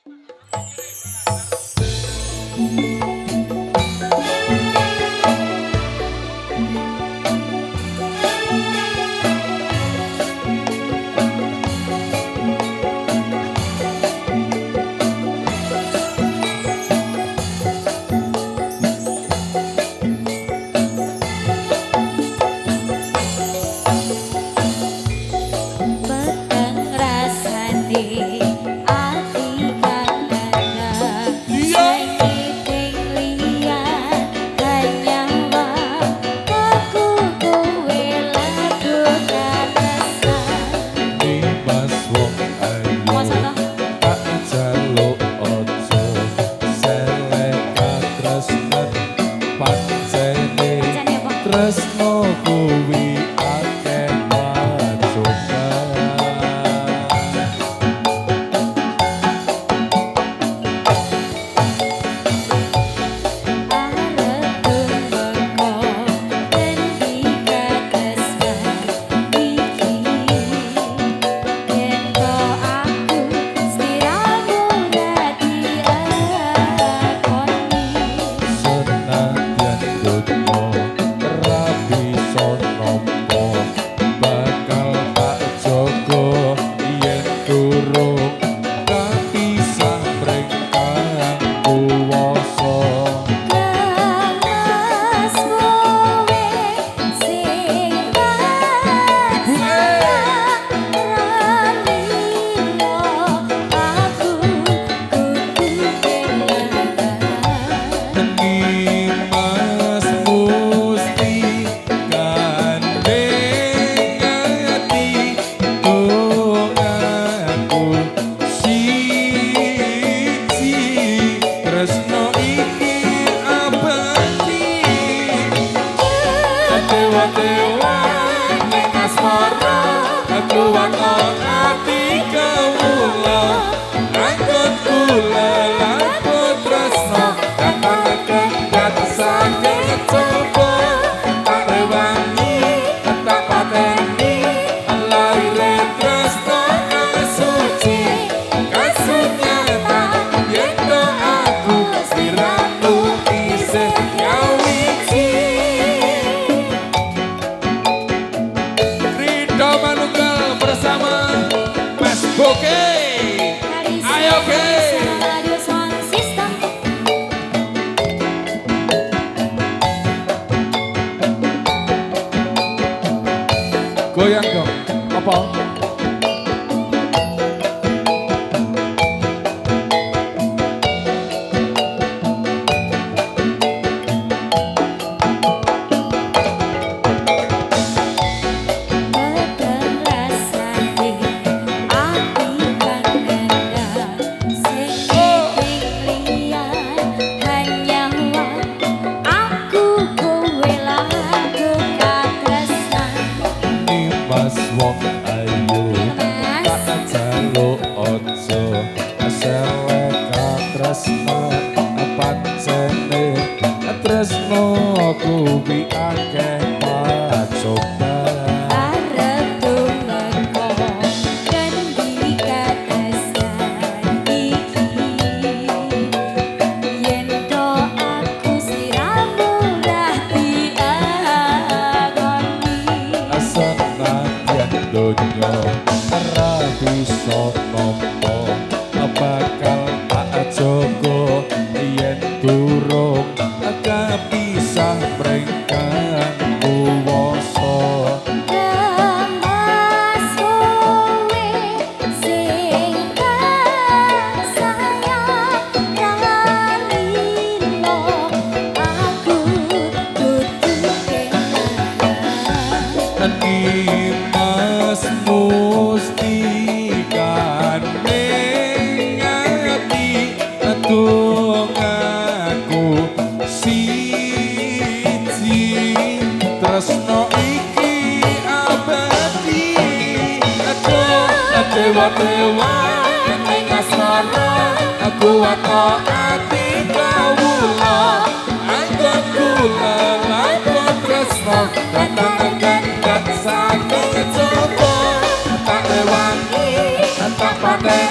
Peteng rasane ati kang ngenah saiki liyan hanyawa aku kowe lagu katresnan. Nimas wong ayu, Masa toh? Tak jaluk aja seleh katresnan, pancene Pancene apa? Tresno kuwi akeh pacoban. Arep tumeka ngendi katresnan iki, yen to aku sliramu ra diakoni. Senadyan donya ra bisa nampa, bakal tak jaga yen durung kapisah pring kang kuwasa. Kang Mas, kowe sing tak sayang ra lilo, aku kudu kelangan. Nimas musti gandeng ati aku siji, tresno iki abadi. Dewa-dewa ning asmara kuwata ati kawula, angkut kula laku tresno kang kengkat saged coba, tak rewangi tak pateni laire tresno kang suci kasunyatan, yen to aku sliramu isih nyawiji. Ridho Manunggal bersama Mas Boke. Ayo ke. Radio Sound System. Goyang dong. Apa? Peteng rasane ati kang ngenah sing liyan hanyawa aku kowe lagu katresnan. Nimas wong ayu, Mas. Tak jaluk aja seleh katresnan, pancene tresno kuwi akeh pacoban. Arep tumeka ngendi katresnan iki, yen to aku sliramu ra diakoni. Senadyan donya ora bisa nampa, bakal tak jaga yen durung kapisah pring kang kuwasa. Kang Mas, kowe sing tak sayang ra lilo, aku kudu kelangan. Nimas musti gandeng ati aku siji, tresno iki abadi. Aduh, dewa-dewa ning asmara kuwata ati kawula, anggon kula laku tresno kang kang saged coba, tak rewangi tak pateni.